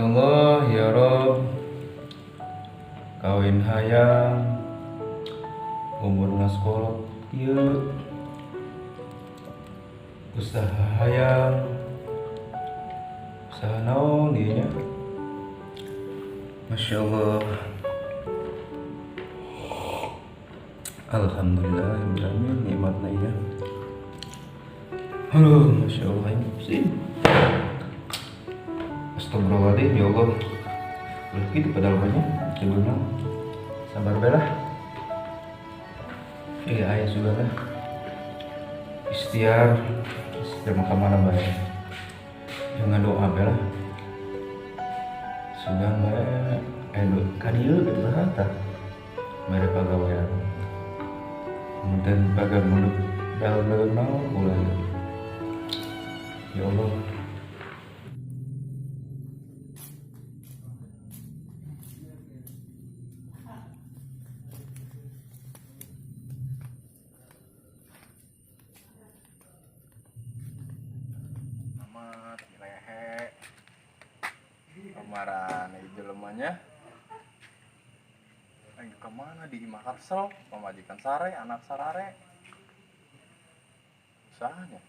Ya Allah, ya Rob. Kawin hayang umurna sekolah kieu. Usaha hayang. Usaha naon ieu nya? Masya Allah. Alhamdulillah, alamin nikmatna ieu. Aduh, Masya Allah, ini pusing. Astagfirullahaladzim, ya Allah. Udah gitu pada lupanya, sebelumnya. Sabar belah. Iya, ayah sudah lah. Ikhtiar, ikhtiar maka mana baik. Jangan doa belah. Sudah baik. Kadieu gitu lah, tah. Mere pagawean. Kemudian pagar mulut dalam naon ulah ya. Ya Allah. Amat lehe kemarin jelemanya aing kemana di imah karsel pamajikan sare anak sarare usahanya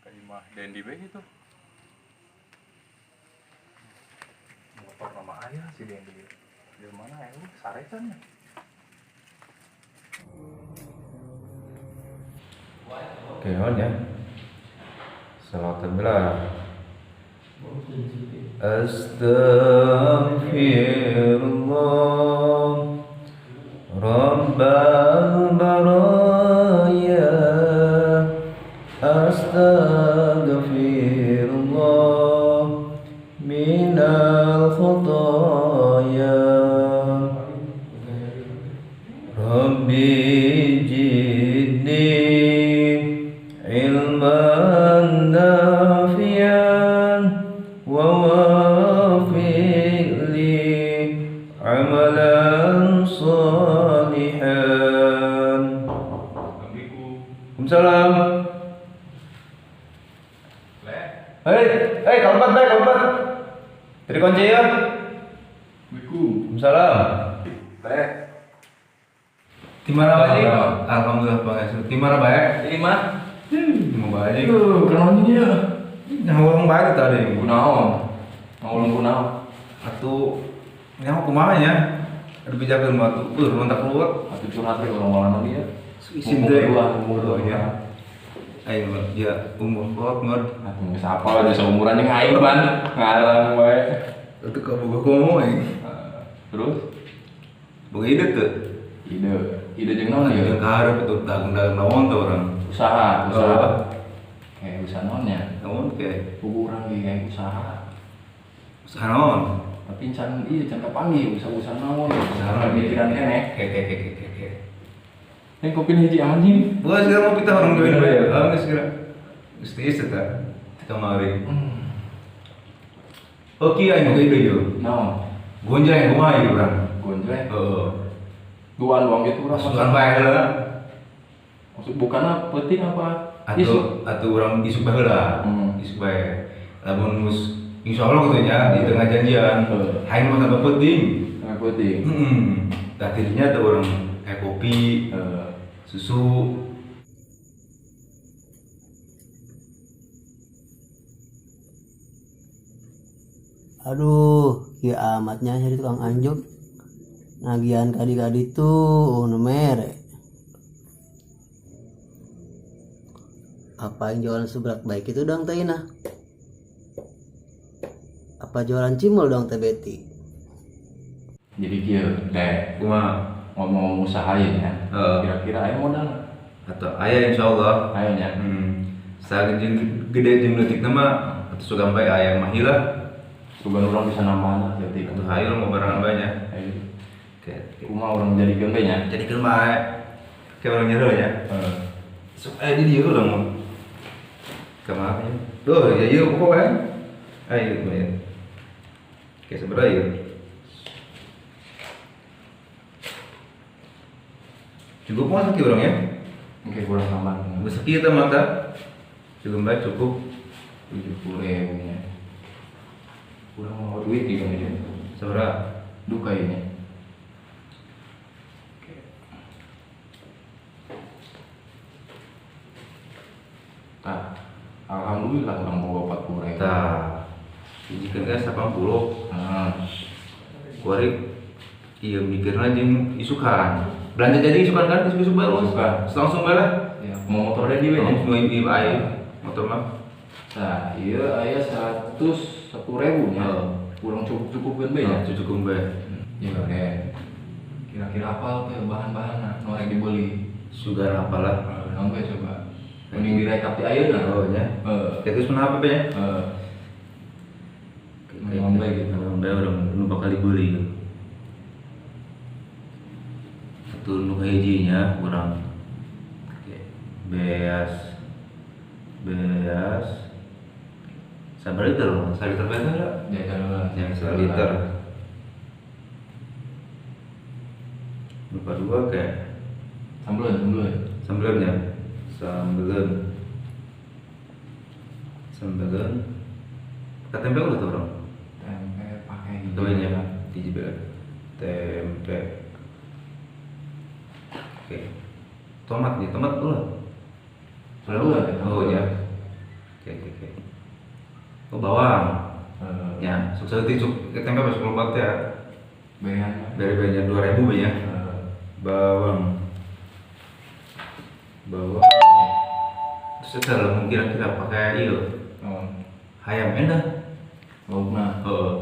ke imah Dendi be gitu motor nama ayah si Dendi di mana ya lu sare can ya. Oke, on ya. Salawatan belah. Astaghfirullah Rabbal baraya. Astaghfirullah minal khotoya. Rabbi jidni ilman nafian wa wafiq li amalan salihan. Waalaikumsalam. Hei, hei, kalpat bae, kalpat. Dari kunci ya. Waalaikumsalam. Teh Di mana bae? Alhamdulillah pangestu. Di mana bae? Imah Mau bae. Kunaon dia? Nah, urang bae tadi. Kunaon? Ngulung kunaon? Atuh nyaho kumaha nya? Aduh bijakeun mah atuh. Urang tak keluar. Atuh curhat we urang malah dia. Isin teh. Umur Oh, ya. Ayo ya umur kolot ngod. Atuh geus apal aja seumuran jeung aing ban ngarang wae. Atuh kabogoh komo aing. Terus Boga ide teu? Ide, ide jeung naon ieu? Jeung kaharep itu dagang-dagang naon teh urang. Usaha, usaha. Oh. Kayak usaha naon nya? Naon kayak Buku urang ge kayak usaha. Usaha naon? Tapi can ieu can kapanggih usaha-usaha naon. Usaha naon? Pikiran keneh. Ke ke ke ke ke. Ini kopi hiji anjing. Bukan sekarang mau kita orang join Bener bae. ya? Ah, geus geura. Geus tiis eta. Kamari. Oke, aing boga ide yo. Naon? Gonjreng kumaha ieu urang? Gonjreng. Heeh. Duaan doang gitu urang. Masukan bae heula. Maksud bukanna peuting apa? Isuk. Atau urang isuk baheula. Isuk bae. Lamun geus insyaallah kitu nya di tengah janjian. Hayang mah tambah peuting. Tambah peuting. Heeh. Tah tidinya teh urang kopi, susu. Aduh, kieu amatnya jadi tukang anjog. Nagihan kadi-kadi tuh nu mere. Apa yang jualan subrak baik itu dong Teh Ina? Apa jualan cimol dong Teh Betty? Jadi kieu teh kumaha ngomong usaha ya nya. Kira-kira aya modal atau aya insyaallah. Aya nya. Sageung gede jeung leutikna mah atuh sugan bae aya mah heula. Sugan urang bisa nambahan leutik. Atuh hayu mau barengan bae nya. Hayu. Oke. Kumaha urang jadikeun teh nya? Jadikeun bae. Kayak urang nyereuh nya. Heeh. Sok aya di dieu urang mah. Kumaha nya? Duh, ya ieu pokok bae. Ayo bae. Oke, seberapa ieu? Cukup mah sakit urang ya? Oke, kurang tambah. Geus sakieu teh mata. Cukup bae cukup 70.000 nya. Kurang mau duit di mana dia? Sabaraha? Duka ini. Tah, alhamdulillah urang boga 40.000. Tah. Hijikeun ge 80. Heeh. Kuari ieu mikirna jeung isukan. Belanja jadi isukan kan isuk-isuk bae. Isukan. Langsung bae lah. Ya, mau motor deui we nya. Langsung ieu bae motor mah. Tah, ieu aya 101.000 nya. Heeh. Kurang cukup-cukupkeun bae nya. Cukup bae. Ya deh. Kira-kira apal teh bahan-bahanna nu rek dibeli? Sugar apalah. Naon bae coba. Mending direkap di ayeuna. Oh nya. Heeh. Terus kenapa bae nya? Heeh. Naon bae gitu. Naon bae urang nu bakal dibeli. Atuh nu kahiji nya urang beas. Beas. Sabar liter, saliter bae teh lah. Ya, saliter. Lupa dua kayak sambelun. Sambelun ya. Sambelun. Pakai tempe udah tuh orang. Tempe pakai hiji. Tempenya hiji bae. Tempe. Oke. Tomat nih, tomat ulah. Ulah. Oh ya. Oke. Oh bawang. Ya, sukses itu tempe pas 10 ya. Bayan. Dari banyak 2000 ya. Bawang. Bawang. Terus dalam kira-kira pakai ieu. Hayam endah. Laukna. Heeh.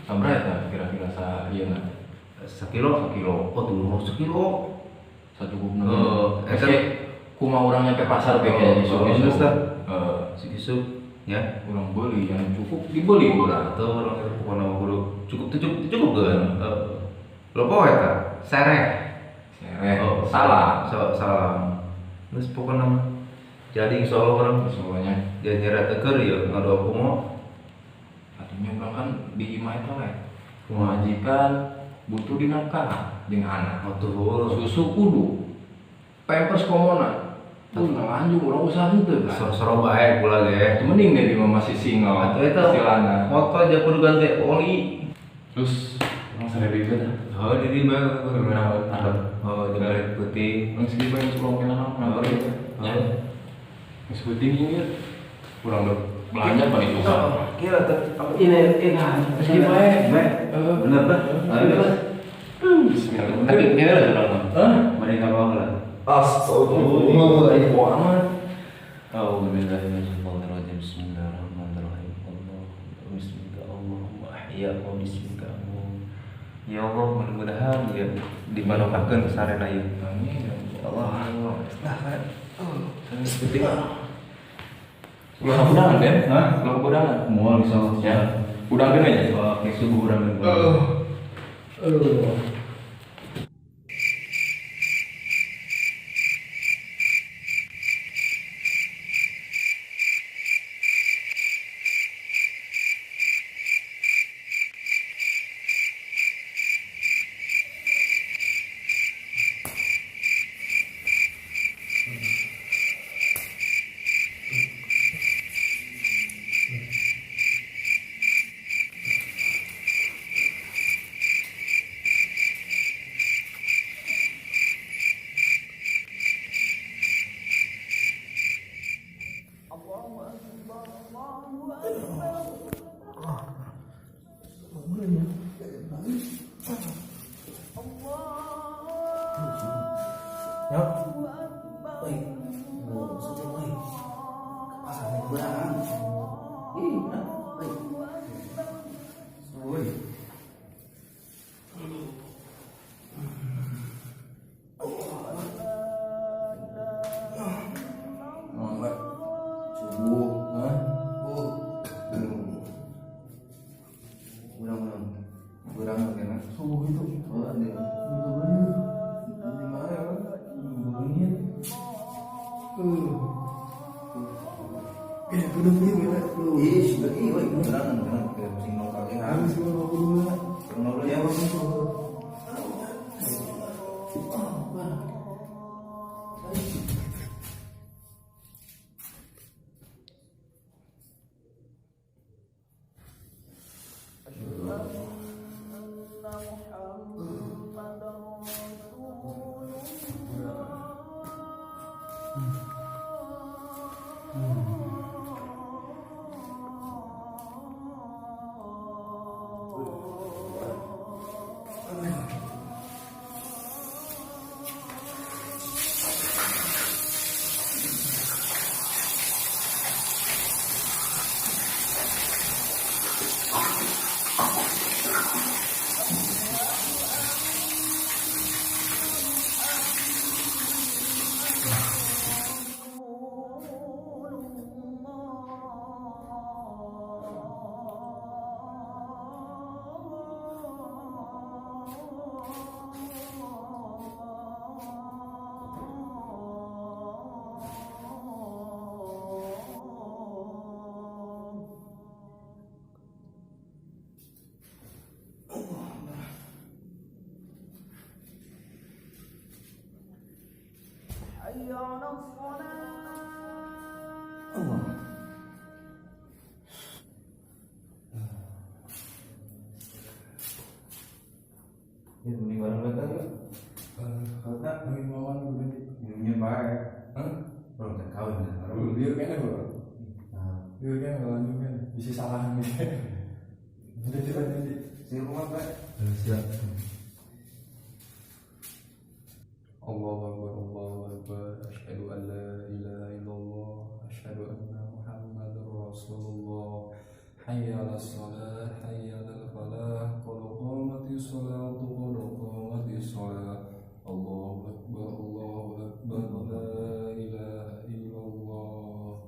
Sabaraha eta kira-kira sa ieu na? Sakilo. Sakilo. Oh, tuh sakilo. Sacukupna. Heeh. Eta kumaha urang nyampe pasar bae kayaknya isuk-isuk. Heeh. Isuk-isuk ya. Urang beli yang cukup dibeli urang. Atau urang pokona kudu cukup tuh cukup kan. Heeh. Lopo eta? Sereh. Sereh. Oh, salah. Salam. Terus pokona mah jadi insyaallah urang insyaallah dia nyeret teker ya ngadoa kumaha. Atunya urang kan di imah eta we. Majikan butuh dinafkah jeung anak. Atuh susu kudu. Pampers komona. Tuh lanjut urang usaha henteu kan. Soro-soro bae kula ge. Mending deh di mah masih single. Atuh eta istilahna. Motor aja kudu ganti oli. Terus urang sare deui tah. Oh, di bae kudu adem. Oh, di balik putih. Urang segi bae masuk longkenan naon Oh, nya. Geus penting ieu. Urang belanja paling susah. Kira teh ini segi bae. Heeh, bener tah. Bismillah. Tapi kira lah urang mah. Hah? Mari ngomong lah. Astagfirullah. Amat. A'udzubillahi minasyaitonirrajim. Bismillahirrahmanirrahim. Allahumma bismika Allahumma ahya wa bismika amut. Ya Allah, mudah-mudahan ya dimanfaatkeun sarena ieu. Amin. Ya Allah. Nah, Seperti ulah kudangan den? Hah? Ulah kudangan? Moal insyaallah. Ya. Udang geuning nya? Oke, subuh urang geuning. Ya. Oi. Maksudnya oi. Ke pasar naik barang. Ih, nah, oi. Oi. Subuh, hah? Urang kena subuh itu. Oh, ada. Allah. Ya, mending bareng lagi yuk. Karena mending mawan dulu nanti. Minumnya baik. Hah? Belum kan kawin kan? Belum, dia kayaknya belum. Nah, dia kayaknya lanjut kan. Bisa salah nih. Udah cepat nanti. Siap rumah Pak. Siap. Allahu Akbar, Allahu Akbar. Asyhadu an la ilaha illallah, asyhadu anna Muhammadar Rasulullah. Hayya 'alas shalah, hayya 'alal falah, qad qamatis shalatu, qad qamatis shalah. Allahu Akbar, Allahu Akbar, la ilaha illallah.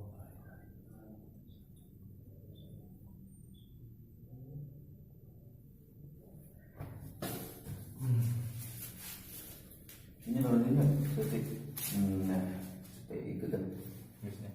Ini kalau ini detik. Nah, supaya ikutan. Biasanya.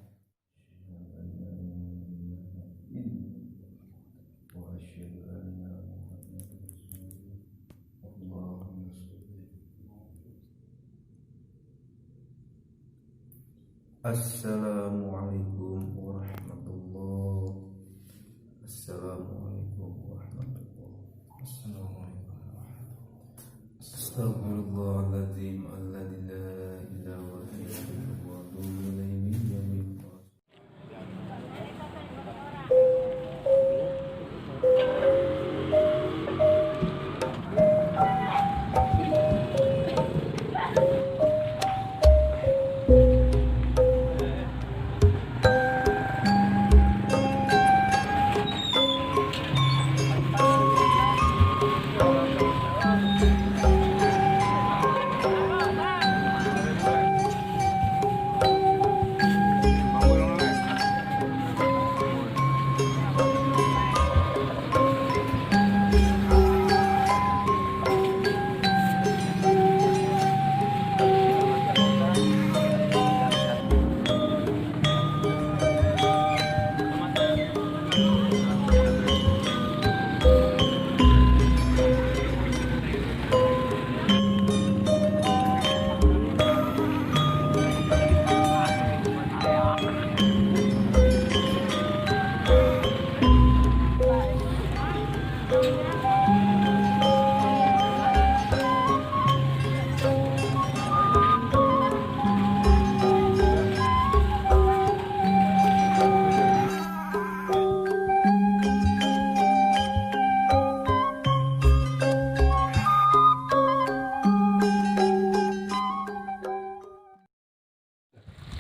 Assalamualaikum warahmatullahi. Assalamualaikum warahmatullahi. Assalamualaikum warahmatullahi. Astaghfirullahaladzim alladzi la ilaha illa huwa wa atubu ilaihi.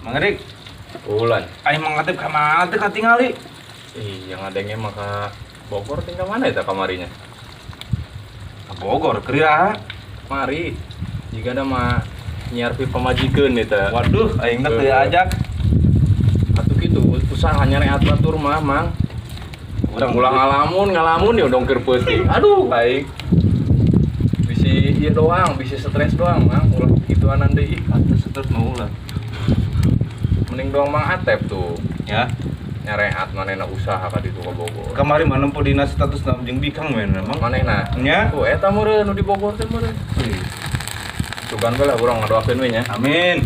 Mangerik. Ulan. Aing mangatip ka mana teh katingali? Ih, yang ngadengnya mah ka Bogor tinggal mana eta kamarinya? Ka Bogor keur Mari. Jika ada mah nyiarpi pamajikeun eta. Waduh, aing teh teu ajak. Atuh kitu usaha nyareat batur mah, Mang. Urang ulah ngalamun, ngalamun ya dongker peuting. Aduh, aing. Bisi ieu doang, bisi stres doang, Mang. Ulah kituanan deui. Atuh stres mah ulah. Mending doang Mang Atep tuh. Ya. Nyareat manehna usaha ka ditu ka Bogor. Kamari mah nempo dina status jeung bikang we Mang. Manehna. Nya. Oh, eta meureun nu di Bogor teh meureun. Sugan we lah urang ngadoakeun we nya. Amin.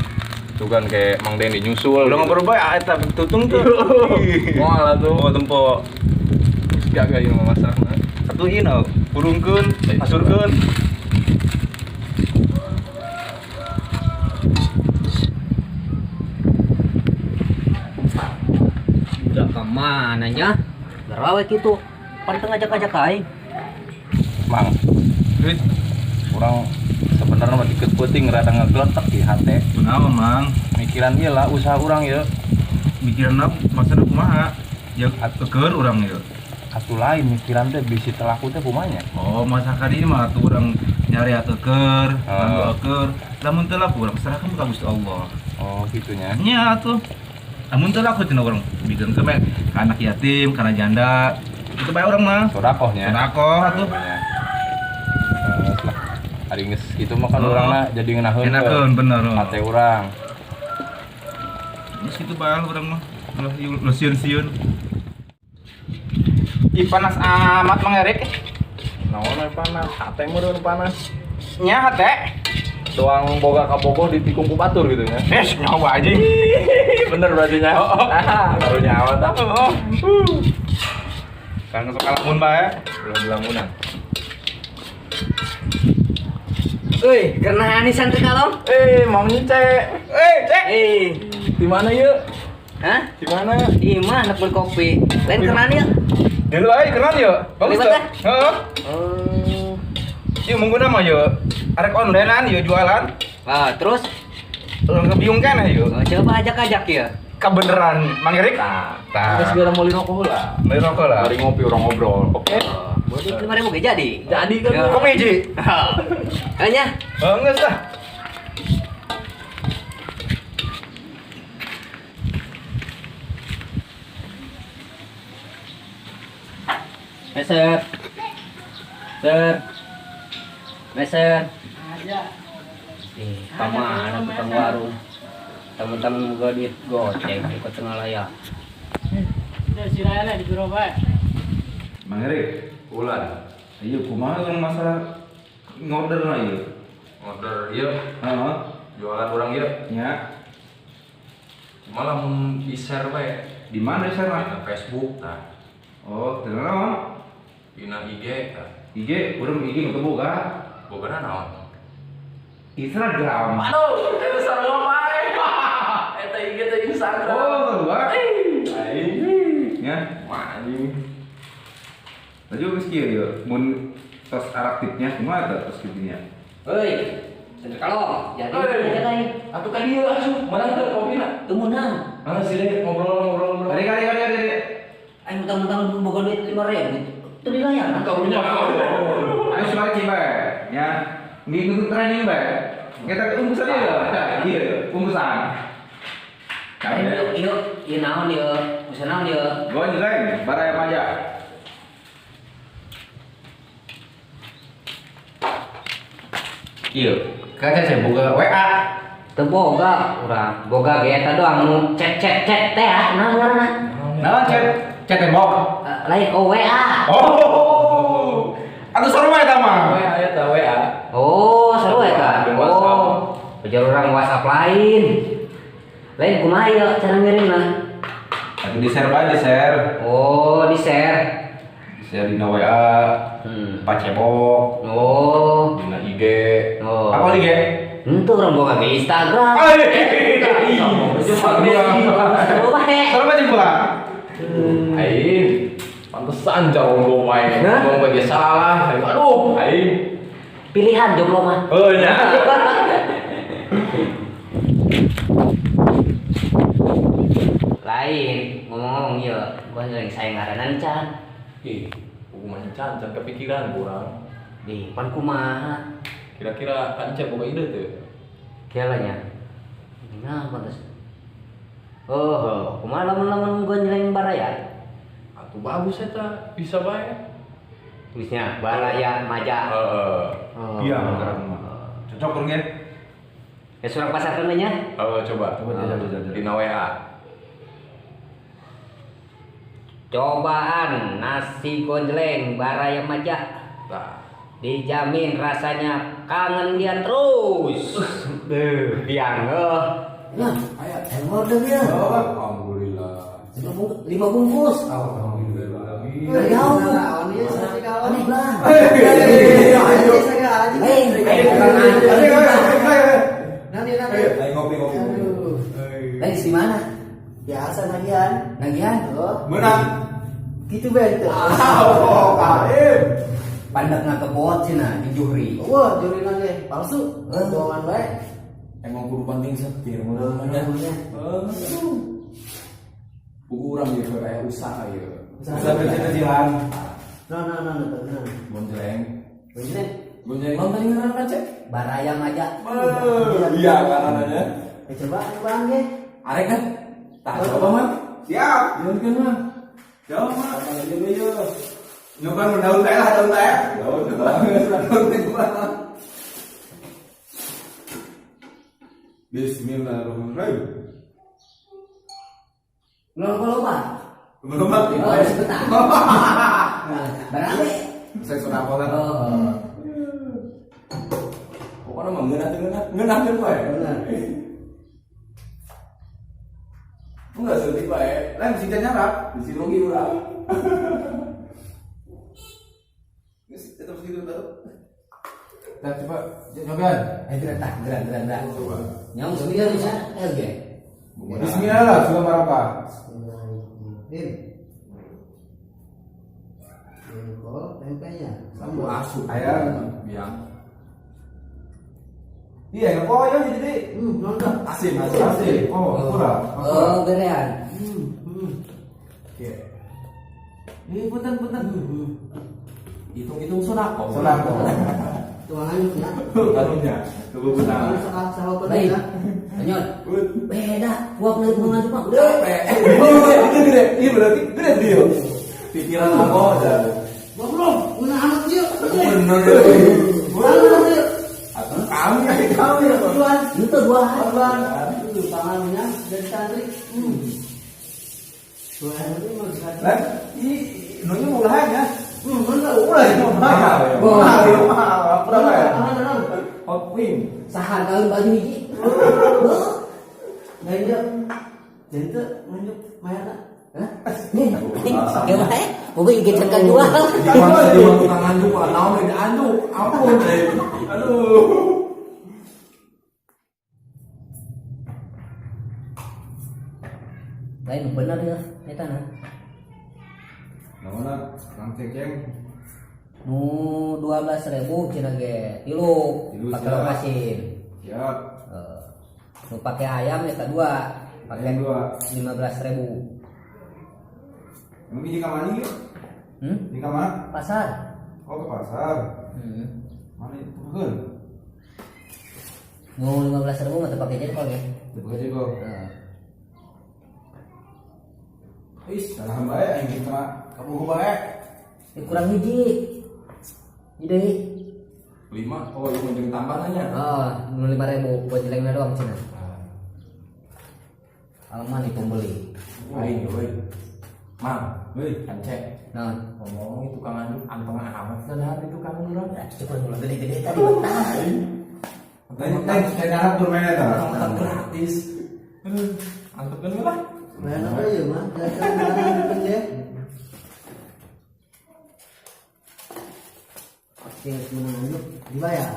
Sugan ke Mang Dendi nyusul. Udah ngobrol bae eta tutung tuh. Moal atuh. Oh, tempo. Geus gagah ieu mah masakna. Atuh ieu no, hurungkeun, asurkeun. Udah kemana nya? Gerawe gitu. Panteng ngajak-ngajak aing. Mang, duit kurang sebenarnya mah dikit peuting rada ngegeletek di hate. Kunaon, Mang? Mikiran ieu lah usaha urang ieu. Mikiran apa? Maksudna kumaha? Ya keukeur urang ieu. Atuh lain mikiran teh bisi teu laku teh kumaha nya? Oh, masa kali ini mah atuh urang nyari eukeur, nganggo eukeur. Lamun teu laku urang serahkeun ka Gusti Allah. Oh, gitu nya. Nya atuh. Lamun teu laku cenah urang bikeun ke ka anak yatim, kana janda. Itu bae urang mah. Sodakoh nya. Sodakoh atuh. Terus lah. Ari geus kitu mah kan Oh. urangna jadi ngeunaheun. Enakeun bener. Oh. Hate urang. Geus kitu bae urang mah. Ulah ulah sieun-sieun. Ih panas amat Mang Erik. Naon we panas, hate meureun panas. Nya hate. Doang boga kabogoh ditikung ku batur gitu nya. Eh, nyawa aja. Bener berarti nya. Oh, oh. Baru nyawa tah. Oh. Kan sok lamun bae. Ulah dilamunan. Euy, karena anisan teh kalong. Eh, mau nyece. Eh, cek. Eh, Di mana yuk? hah? Di mana? Di mana beli kopi? Lain karena ya? Dulu aja kenal yuk. Bagus Libat tuh. dah. Heeh. Oh. Yuk munggu nama yuk. Arek onlinean yuk jualan. Ah, terus Urang kebiung kan yuk. oh, coba ajak-ajak ya. Kebeneran Mang Erik. Nah, Tah. geus biar meuli rokok heula. Beli rokok lah. Bari ngopi urang ngobrol. Oke. Oh, boleh 5.000 ge jadi. Jadi kan. Ya. Kopi hiji. Hanya Oh, geus lah. Meser. Ser. Meser. Eh, kamana tukang warung? Teman-teman gua duit goceng ikut tengah layak. Mang Erik, Ulan. iya kumaha urang masalah ngorder na ieu. Order ieu, Heeh. jualan urang ieu. Nya, Malah mun di-share bae di mana sih mah? dina Facebook tah, Oh, teu naon? dina IG tah. IG, urang IG nu teu boga. Bogana naon? Instagram. Aduh, eta sarua bae. Eta IG teh Instagram. Oh, teu boga. Aing. Nya, Anjing. laju geus kieu ieu. Mun tos araktifnya kumaha teh tos kitunya? Hei, senter kalong. Jadi Hei. ajak aing. Atuh ka dieu asup, menang teu kopina? Teu meunang. Ah, sini ngobrol ngobrol ngobrol. Kali kali kali kali. Aing mentang-mentang boga duit 5.000. Teu dilayar. Karunya. Ayo suara bae. Ya, ngikutin training bae. Kita bungkusan ieu. Nah, ieu bungkusan. Aing Kabeh. ieu ieu ieu naon ieu? Usaha naon ieu? Gonjreng, baraya pajak. Iya, kaca saya buka WA. Teu boga urang. Boga ge eta doang nu chat chat chat teh ah, naon ngaranna? Nah, chat chat tembok. Eh, lain oh WA. Oh, atau seru eta mah. WA eta WA. Oh, seru eta. Jeung WhatsApp. Oh, ujar urang WhatsApp lain. Lain kumaha ieu cara ngirimna? Atau di share bae, di share. Oh, di share. Di share dina WA, Pacebok. Oh. Dina IG. Oh. Apa lagi? Henteu urang boga ge Instagram. Seru bae. Seru bae pula. Aing. Pantesan jomblo wae. Hah? Ngomong bagi salah. Aduh, aing. Pilihan jomblo mah. Oh nya. Lain ngomong-ngomong ieu, gua lagi sayang ngaranan can. Ih, hukuman can can kepikiran kurang. Di pan kumaha? Kira-kira kan Cep boga ide teu? Kira nya. Nah, pantes. Oh, kumaha lamun-lamun gonjreng baraya? Atuh bagus eta, bisa bae. Tulisnya baraya maja. Heeh. Oh. Iya, beneran mah. Cocok urang ya. Ya surang pasarkeun we nya. Heeh, coba. Coba jajal jajal. jajal. Dina WA. Cobaan nasi gonjleng baraya maja. Tah. Dijamin rasanya kangen dia terus. Duh, biang heuh. Nah, ayo order ya. Alhamdulillah. 5 bungkus. Alhamdulillah. Jauh. Aneh Nanti nanti. Ayo ngopi ngopi. Lain di mana? Biasa nagihan. Nagihan. Oh, Menang. gitu ben. Oh, kaim. Pandak na kebot cenah di Juhri. Wah, juri lagi palsu. Bohongan bae. Emang kudu penting setir menurutnya. Buku urang gitu kayak usaha ya. Usaha kecil-kecilan. No no no no no. Bonjreng. Begini. Bonjreng non tadi ngaran kan cek? Barayam aja. Iya ngarananya. Eh coba bang ge. Arek kan? Tak coba mah. Siap. Jangan mah. Jauh mah. Aja ya. Nyoba daun teh lah, daun teh. Daun Daun teh gimana? Bismillahirrahmanirrahim. Lomba-lomba. Belum mati. Oh, sebentar. Berarti. Saya sudah apa lah? Oh. Pokoknya mah ngeunah teu ngeunah, ngeunah teu wae. Enggak sedih wae. Lain bisa nyarap. Di sini rugi urang. Tetap segitu tahu. Kita coba cobaan. Eh, gerak tak, gerak, gerak, gerak. Nyong sembilan bisa, oke. Bismillah lah, sudah barokah. Bismillahirrahmanirrahim. Jengkol tempenya. Sambal asup. Ayam. Biang. Iya, nggak koyo jadi. Nonton. Asin, asin. Asin. Oh, kurang. Oh, berean. Iya. Ini punten punten. Hitung-hitung sodako. Sodako. Tuangan ya. Karunya. Tunggu bentar. Salah salah Baik. ya. Lanjut. Beda, gua pernah hitungan cuma udah. Itu gede. Iya berarti gede dia. Pikiran aku aja. Belum, guna anak dia. Bener. Anak dia. Atau kami Kami ya. Tuan, Itu gua. korban. Itu tangannya dari santri. Tuan itu mau santri. Lah, ini nunya murahan ya. Bener. Murah ya, mahal. Mahal, ya, mahal. Berapa ya? Hot wing. Sahan tahun baju hiji. Nah, iya. Jadi tuh nunjuk mayatnya. Hah? Nih, ya bae. Mobil geser kan jual. Di mana di tukang anduk, naon di anduk. Ampun deh. Aduh. Lain bener ya, eta nah. Namanya Kang Ceceng. Nu 12.000 cenah ge. Tilu Tilu, pakai siap. lokasin. Siap. Nu pakai ayam eta dua, pakai Ayam dua. 15.000. Emang di kamar ini? Hmm? Di kamar? Pasar. Oh, ke pasar. Hmm. Mana itu tuh? Nu 15.000 mah teu pakai jengkol ya. Teu pakai jengkol. Heeh. Ih, salah bae aing kita kamu bae. Kurang hiji. Jadi 5. Oh, iya mau tambah nanya. Oh, nu 5.000 buat jelengna doang cenah. Alaman nih pembeli. Aing euy. Mang, Hei, kan cek. Nah, Ngomong itu tukang anduk anteng amat sadar itu tukang urang. cukup ulah gede-gede tadi betah. Lain lain saya nyarap tuh mainnya tuh. Anteng gratis. Aduh, antep kan lah. Main apa ya, mah? Jangan jangan ya. Oke, menang anjuk dibayar.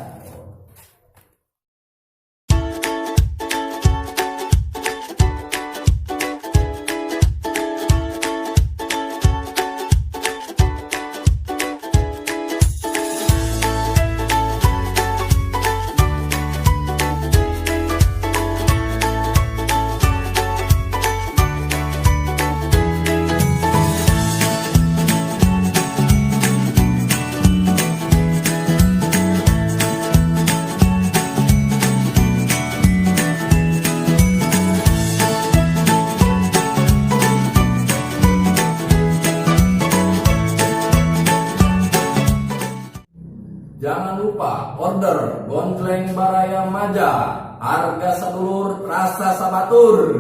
Jangan lupa order Bonjleng Baraya Maja. Harga sedulur, rasa sabatur.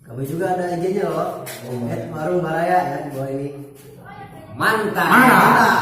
Kami juga ada IG-nya loh. @warungbaraya ya di bawah ini. Mantap. Mantap.